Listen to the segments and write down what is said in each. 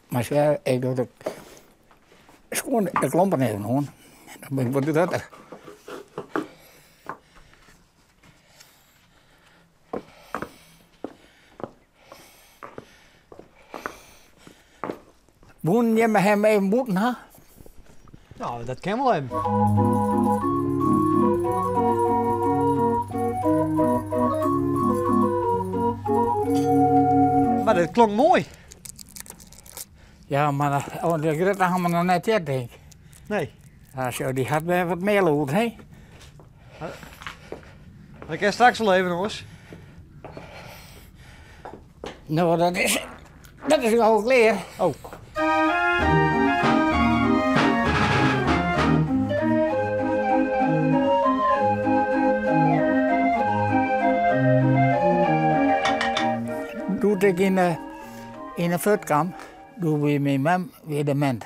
Mar sjoch, ik doch de skuon, de klompen even oan. Dan bin ik wat grutter. Woenen jimme him even bûten ha? No, dat kin wol even. Mar dit klonk moai. Ja, mar oh, de grutte ha we noch net heard, tink ik. Nee. Ja, sjoch, dy hat wer wat mear lûd, hè? Dat kin straks wol even oars. No, dat is al klear. Oh. Doe't ik yn 'e fut kaam, doe wie myn mem wie demint.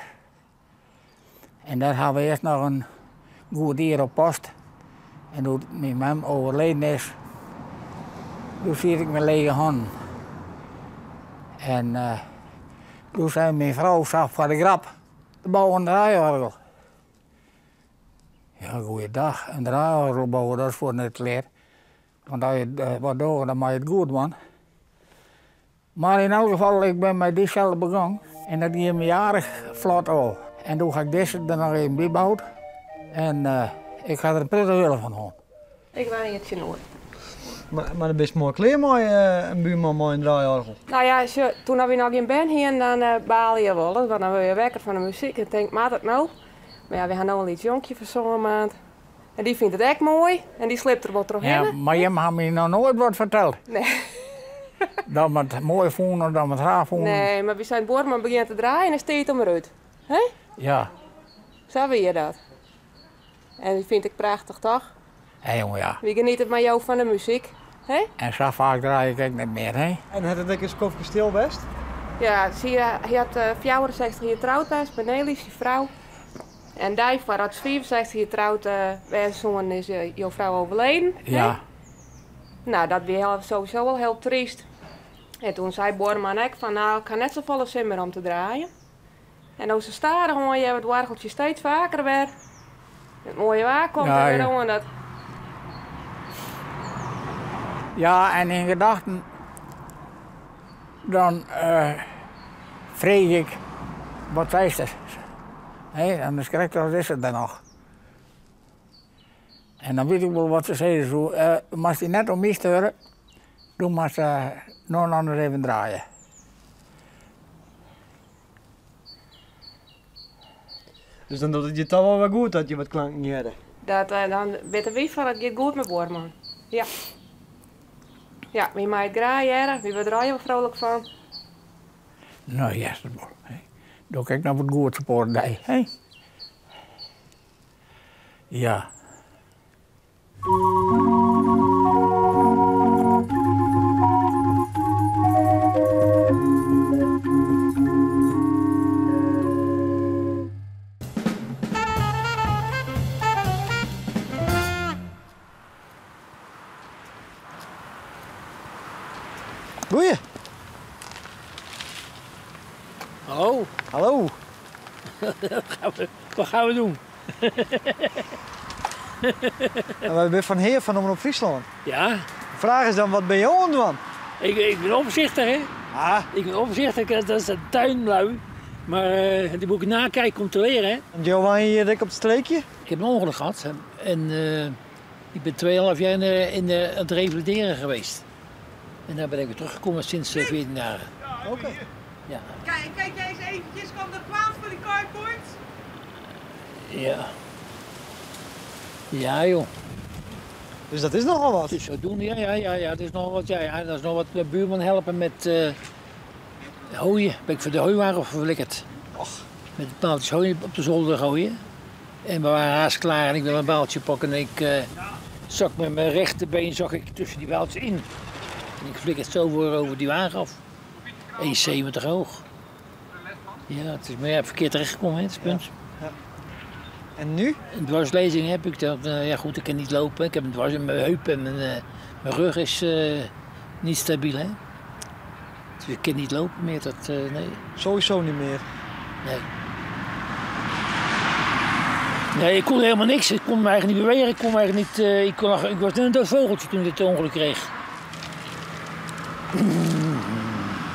En dêr ha we earst noch in goed jier op past. En doe't myn mem overleden is, doe siet ik mei lege hannen. En doe sei myn frou sa foar de grap, we bouwe in draaioargel. Ja, goeiedag, in draaioargel bouwe, dat is foar net klear. Want as je wat dogge, dan moatte je it goed dwaan. Mar yn elk gefal, ik bin mei dyselde begûn en dat gie my aardich flot ôf. En doe ha ik dizze der noch even by boud en ik ha der in protte wille fan hân. Ik wenje tsjinoer. Mar dan bist moai klear mei in buorman mei in draaioargel. No ja, sjoch, toen wy noch gjin bern hienen, dan bale je wolris, want dan wurde je wekker fan de muzyk en tink, moat it no? Mar ja, wy ha no in lyts jonkje fan sân maand. En dy fynt it ek moai en dy slipt der wol trochhinne. Ja, mar jimme ha my noch noait wat ferteld. Nee. Dat we it moai fûnen of dat we it raar fûnen. Nee, mar wy seinen buorman begjint te draaien en is tiid om derút. Hè? Ja. Sa wie dat. En dy fynt ik prachtich, toch? Hé jonge, ja. Wy genieten mei jo fan de muzyk. Hè? En sa faak draai ik ek net mear, hè? En hat it ek in skoftke stil west? Ja, sy hat 64 jier troud west mei Nelly, syn frou. En dei foardat se 65 jier troud wêze soenen, is jo frou overleden. Ja. Nou, dat wie sowieso al hiel tryst. En toen sei buorman ek fan, nou, ik ha net safolle sin mear om te draaien. En no sa stadichoan hearre we it oargeltsje steeds faker wer. It moaie waar komt der wer oan. Dat... Ja, en yn gedachten dan freegje ik, wat seist der? Hè, dan is krekt as is se der noch. En dan wit ik wol wat se sizze soe. Moatst dy net om my steure, do moatst no noch ris even draaie. Dus dan docht it je toch wol wer goed dat je wat klanken hearre. Dat, dan witte wy fan it giet goed mei buorman. Ja. Ja, wy meie it graach hearre, wy wurde der allegear wol frolik fan. No, hearst it wol. Doch ik ek noch wat goeds op oare dei, hè? Ja. Goeie. Hallo. Hallo. Wat gaan we doen? Wy binne fan Heer fan Omrop Fryslân. Ja. De fraach is dan, wat binne jo oan it dwaan? Ik bin opzichter, hè? Ah. Ik bin opzichter, dat is de tuinlui. Mar dy moet ik nakijken, controleren, hè? Want jo wenje hjir ek op it streekje? Ik heb een ongeluk gehad en ik ben 2,5 jaar in het revalideren geweest. En daar ben ik weer teruggekomen sinds 14 dagen. Oké. Ja. Kijk, kijk jij eens eventjes, kwam er kwaad voor die carport? Ja. Ja, joh. Dus dat is nogal wat? Dus zodoende, ja, ja, ja, ja, dat is nogal wat. Ja, ja, dat is nog wat de buurman helpen met hooien. Ben ik voor de hooiwagen verflikkerd. Och. Met baaltjes hooi op de zolder gooien. En we waren haast klaar en ik wil een baaltje pakken en ik zak met mijn rechterbeen zak ik tussen die baaltjes in. En ik flikker het zo voor over die wagen af. 1,70 hoog. Ja, het is maar ja, verkeerd terechtgekomen, hè, het is punt. Ja. Ja. En nu? Een dwarslezing heb ik. Dat, ja goed, ik kan niet lopen. Ik heb een dwars in mijn heup en mijn rug is niet stabiel. Hè. Dus ik kin niet lopen meer, dat, nee. Sowieso niet meer? Nee. Nee, ik kon helemaal niks. Ik kon me eigenlijk niet bewegen. Ik kon me eigenlijk niet, ik, kon nog, ik was net een dood vogeltje toen ik dit ongeluk kreeg.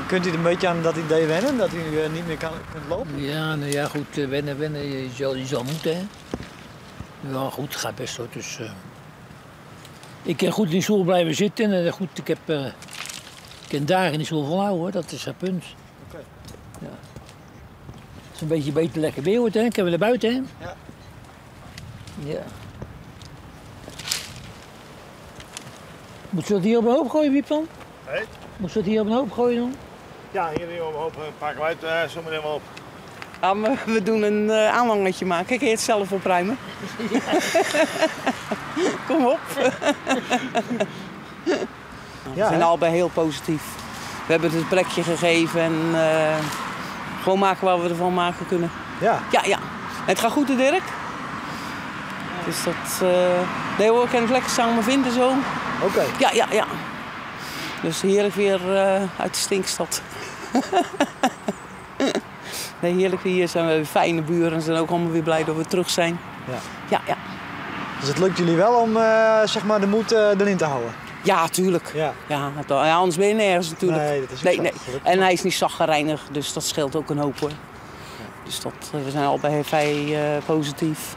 Kunt u een beetje aan dat idee wennen, dat u niet meer kunt lopen? Ja, nou ja, goed, wennen, wennen. Je zal moeten, hè. Ja, goed, het gaat best hoor. Dus, ik kan goed in die stoel blijven zitten. En goed, ik heb, ik kan dagen in die stoel volhouden, hoor. Dat is het punt. Oké. Ja. Het is een beetje beter lekker weer wordt, hè. Kunnen we naar buiten, hè? Ja. Ja. Moet ze dat hier op een hoop gooien, Wiep dan? Hé? Moet ze dat hier op een hoop gooien dan? Ja, hier op een hoop pakken wij het zo meteen wel op. Ja, maar we doen een aanhangetje maken. Ik kan je het zelf opruimen. Kom op. Ja, we zijn hè? allebei heel positief. We hebben het een plekje gegeven en gewoon maken wat we ervan maken kunnen. Ja. Ja, ja. Het gaat goed, hè, Dirk? Dus dat... Nee hoor, ik kan het lekker samen vinden zo. Oké. Ja, ja, ja. Dus heerlijk weer uit de stinkstad. Nee, heerlijk weer hier zijn. We hebben fijne buren en zijn ook allemaal weer blij dat we terug zijn. Ja. Ja, ja. Dus het lukt jullie wel om de moed erin te houden? Ja, tuurlijk. Ja. Ja, ja, anders ben je nergens natuurlijk. Nee, dat is ook Nee, zo. nee. Gelukkig. En hij is niet chagrijnig, dus dat scheelt ook een hoop hoor. Dus we zijn allebei vrij positief.